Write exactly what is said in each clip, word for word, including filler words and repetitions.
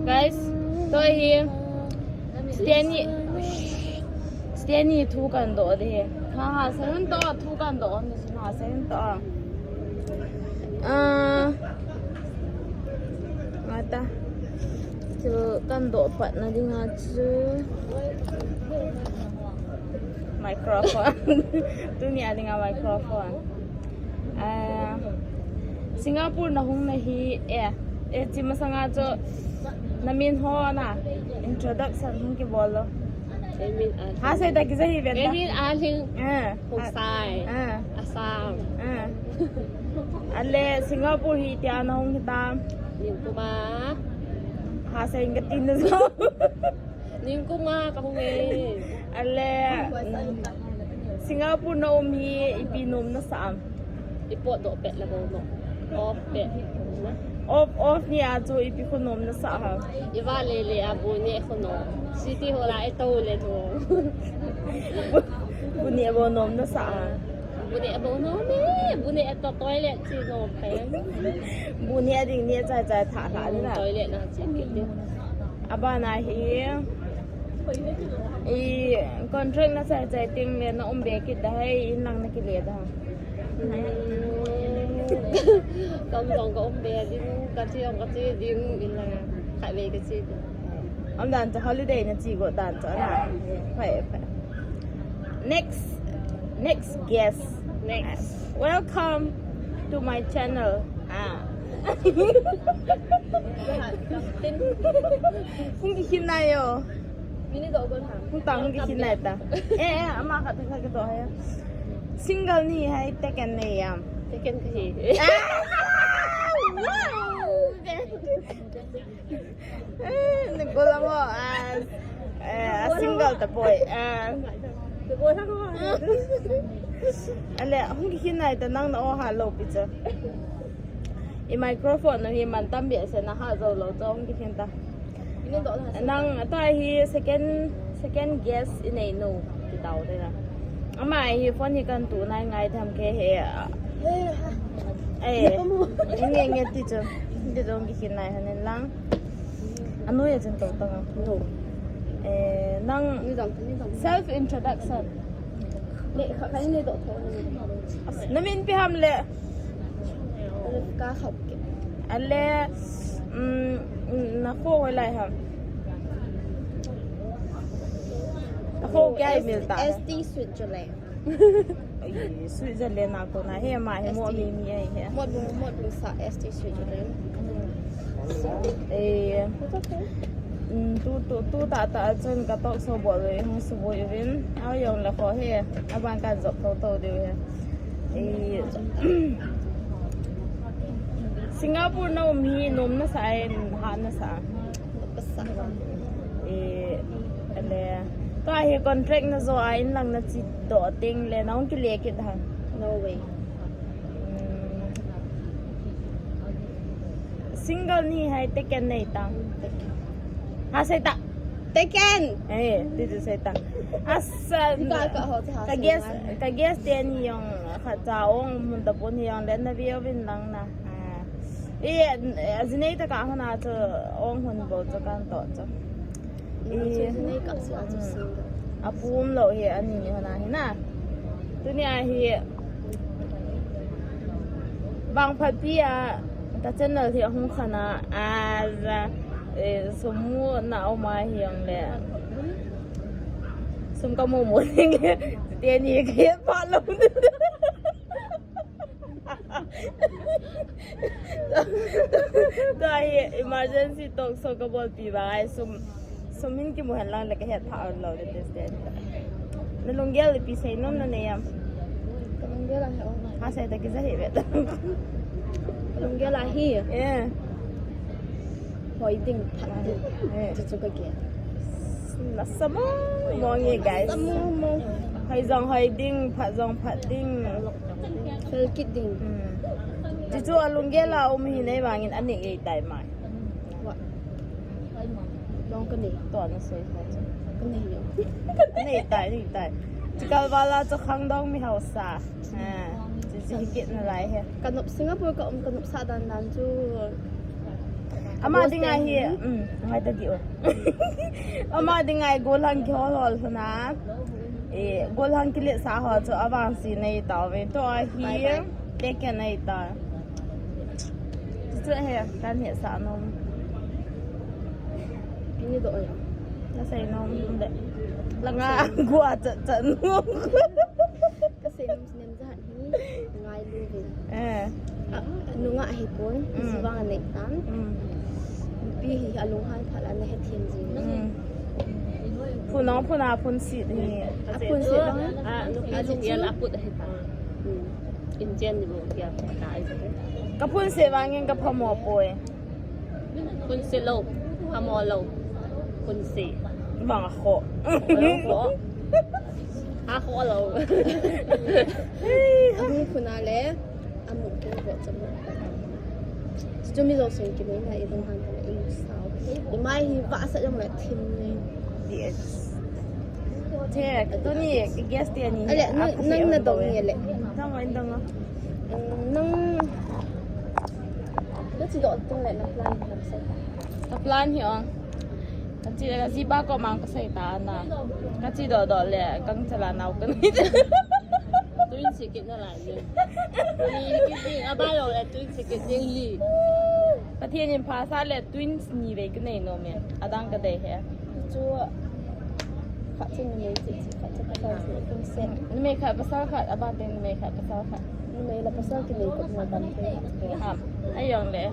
Guys, tua hi Stanley, Stanley thu kan doh ding. Ha ha, seven to thu kan doh, ha seven to. Ah, ngata. Chu kan doh patna dinga chu microphone. Tunia dinga microphone. Ah, Singapore na hung na hi, eh, eh, chi masanga chu na min ho na introduction hung kibol lo. Kei min a Ha, sei ta kija hi ven ta. Kei min a hling. Eh, Hung ha- sai. Eh. Assam. Eh. Ale Singapore hi tia na hung hi ta. Ning kuma. Ha, sei ka tin na zo. Ning kuma ka hung e. Ale, mm, Singapore na um hi ipi nom na sa am? Ipot doh pet la bol doh. Off pet. Off, off ni a chu ipi khu nom na sa ha? Iva le le a bu ne khu nom. City ho la e to le nom. Bu ne bo nom na sa ha? Bu ne bo nom e. Bu ne to toilet chi nom pen. Bu ne ding ne chai chai tha tha ni na. Toilet na chi ki. Abana hi, i contract na chai chai teng le na um be kit da hai, in lang na kile da. Kam jong ka um be ding, ka chi jong ka chi ding, in lang khat ve ka chi ding. Am dan cha holiday na chi go dan cha na. Phai, phai. Next, next guest. Next. Welcome to my channel. Ah. Hung kikhin nai o. Mini dog gon ha. Hung ta hung kikhin nai ta. Eh, eh, ama khat khat kito hai. Single ni hai, taken nei am? Taken kahi. Ah! Wow! Eh, nagol mo, ah, eh, single ta boy. Ah. Nagol mo. Ale, hung kikhin nai ta nang na o ha lo pi cha. I microphone na hi man tam be se na ha zo lo to hung kikhin ta. Nang ta hi second, second guest i nei nu ti tau de na. Ama hi phone hi kan tu nai ngai tham ke he. Eh, nge nge ti chu. Ti dong kikhin nai han in lang. Anu ya chen to tang. No. Eh, nang Ni dong, ni dong. Self introduction. Le, kha, kha ni do to. Na min pi ham le. Ka khap ke. Ale, mm, na kho lai ham. Na kho kya mil ta? S T Switzerland. Ai, Switzerland a kona hi ama hi mo mi mi ai hi. Mot bung, mot bung sa S T Switzerland. Eh, mm, tu, tu, tu ta ta chun ka talk show bol ve, hung su bol vin. Au yong la kho hi, aban kan jop to to de hi. Eh, Singapore na um hi nom na sa ai, ha na sa. Ka sa. Eh, ale. Tua hi contract na jo a in lang na chi doh teng le na hung kile kit ha. No way. Mm. Single ni hai taken nei tang. Ha sei ta. Taken. Eh, ti tu sei ta. Asa. Ka, ka ho, ha, ka sei guess, na. Ka guess te ni jong kha cha ong mun ta pon hi jong le na view vin lang na. Ah. Eh, eh, ajinei ta ka hona chu ong hun bol chu kan to chu. Eh, ajinei ka chu a chu single. Apum lo hi ani ni hona hi na. Tuni a hi bang phat pi a ka channel hi ahung khana a ja, eh, sum mu na o ma hi jong le. Sum ka mu mu ding le. Te ni ke pa lo. Tua hi emergency talk show ka bolpi vang ai sum, sum hin kimu hen lang le ka het pha lo de te te. Na lunggel ipi sei nom na nei am? Ka lunggel a hi o. Ha sei ta kija hi ve ta. Ka lunggel a hi. Eh. Hoi ding, phat ding. Eh. Chu chu ka ke. Nasa mong mong e, guys. Nasa mong mong. Hoi jong hoi ding, phat jong phat ding. Fel kit ding. Hmm. Chu chu a lunggel a um hi nei vangin ani ei tai mai. Wa. Long ka nei. To na sei. Ka nei yo. Nei tai, nei tai. Chu kal vala chu khangdong mi hausa. Ha, chu chu hi kit na lai he. Ka nop Singapore ka um ka nop sa dan dan chu. Ama dinga hi, um, ngai ta di o. Ama dinga hi golhang kihol hol huna. Eh, golhang kiletsah ho chu avangse nei tauve. Tua hi, bye bye. Te ke nei ta. Chu chu he, kan hetsah nom. Ni do ya. Nasei nom de. Langa gua cha cha nom. Kasei nom sinem ja hi ngailu ve. Eh. A, nungah hi pon, mm, sivang anei tan. Mm. Nupi hi alunghan phat la nahethem ji. Mm. Phun ong phun a phun sit hi. Aphun sit bang. A, nupi a, sit yan aput ahi ta. Mm. Inchen ni bu ya ta ai. Kaphun sit vangin kaphamo poi. Phun sit lou, phamo lou. Phun sit. Bang a kho. Kho. A kho lou. Amu phun a le. Amu ke bo chamu. Chu mi lo sung ki nei na i dong han ta i mu sao. I mai hi va sa jong la thim ni. Yes. Che, tuni guest te ni. Ale, nang, nang na dong ni le. Dong in dong. Nang, na chi do tong le na plan na sa. Ka plan hi ong. Ka chi, ka jipa ko mang ka sei ta na. Ka chi do do le, kang chala nau ka ni. Twins kit na lai ni. Ni kit ni, a ba lo le twins kit ni li. Pathen in pha sa le twins ni ve ka nei nom e. Adang ka dei he. Chu khat chu numei chi, chi khat chu pasal chi, kum set. Numei khat pasal khat, aban teng numei khat pasal khat. Numei le pasal kinei kop mo ban te. Ha, ai jong le.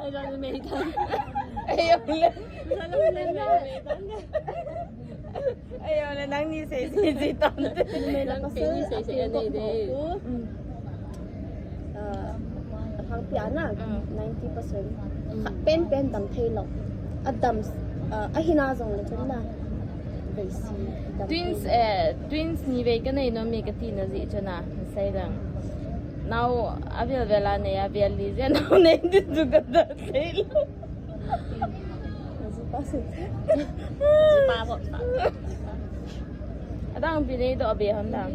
Ai jong numei tan. Ai jong le. Numei tan. Ai jong le, nang ni sei sei sei tan. Numei le pasal ni sei sei anei de. Mm. Ah, hang pia na, mm, ninety percent. Mm. Khat pen pen dam thei lou. A dam, ah, a hina jong le chun na. Vei si dam thei lou. Twins, eh, twins ni vei ka nei nom e ka ti na jeh chun a, sei lang. Nau a vel vel a nei, a vel li jeh nau nei di tu ka ta sei lou. Jipa se. Jipa bo. Adang pi nei do be hon dang.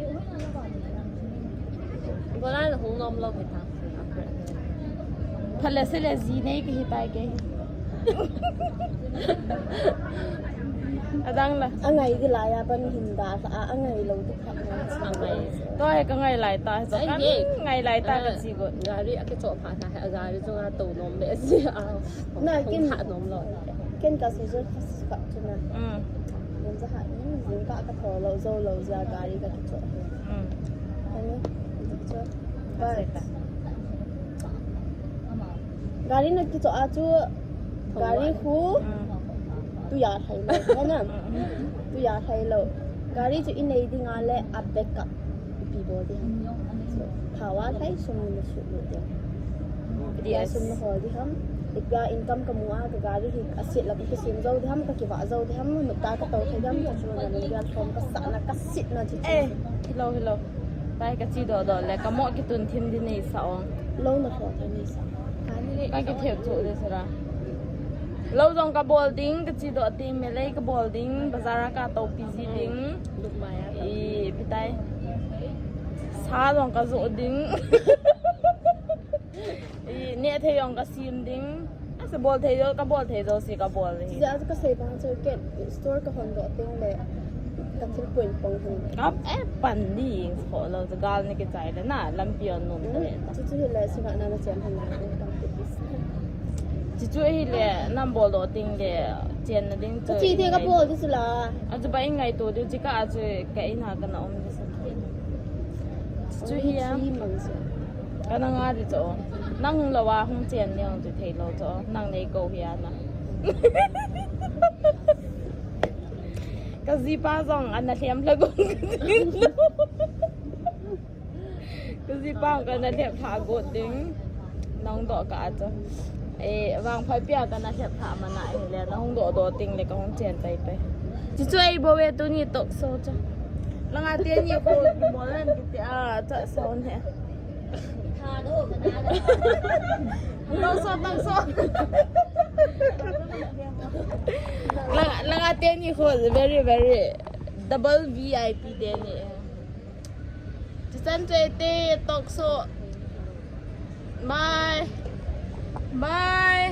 Bola na hung nom lo kita. Phala se le ji nei ki hitai ke. Adang la. Angai di la ya ban hin da sa, angai lo di khat na. Angai. To he ka ngai lai ta, so ai, kan he. Ngai lai ta ka, ah, chi go. Gari a ke cho pha ta he, gari jong a to nom be si a. Na kin kha nom lo. Ken ka su su ka chu na. Mm. Ken ja ha, mm, jing ka ka tho lo, zo lo ja gari ka ki cho. Mm. Ani, ki cho. Ba. Gari na kicho a chu, gari khu, mm, tuja thei lou, hena? Mm. Tuja thei lou. Gari chu inei ding a le a backup ipi bol ding ham. Thao a thei sum na suh lut ding. Ipi a sum na hol ding ham. Ipi a income ka mu a ka gari hi a set la ka kisum jou ding ham, ka kivah jou ding ham, nupta ka tou thei ding ham, ka chu na nung dia thom ka sah na ka sit na chu chu. Eh, hilou, hilou. Tai ka chi doh doh le, ka moh kitun thim di nei sa ong. Lou na kho thei nei sa. Ka kithep chu de sara. Lou jong ka bol ding, ka chi doh ding, melei ka bol ding, bazar a ka topi ji ding. Luk mai a. I, ipi tai. Sa jong ka joh ding. I, neh thei jong ka sim ding. Asa bol thei jo, ka bol thei jo si ka bol hi. Jia ka sei bang chu ken store ka hon doh teng le ka thil pon pong hin. Ka, eh, pan ding kho lou, gal ni kichai le na, lampi on nom ta le ta. Chu chu hi le, sina na na chen han na, pang ti pis. Chu chu hi le, nam bol doh teng le, chen na ding chu. Ka chi te ka bol di sila. A chu ba in ngaito di, chi ka a chu ka in ha ka na om di sa. Chu chu hi a. Chi mang sa. Ka na nga di chu. Nang hung lou a hung chen ni hung chu thei lou chu. Nang nei ko hi a na. Ka jipa jong ana lhem lha gon ka jing lou. Ka jipa jong ana lhem lha gon ding. Nang doh ka a chu. E, vang phai pia ka na lhem lha mana hi le, na hung doh doh teng le ka hung chen pai pai. Chu chu ei bo ve tuni talk show chu. Langa te ni ko ki mo len ki te a, talk show ne. Talk show, talk show. Langa, langa te ni ko very, very double V I P te ni. Chuchan chu ete talk show. Bye. Bye.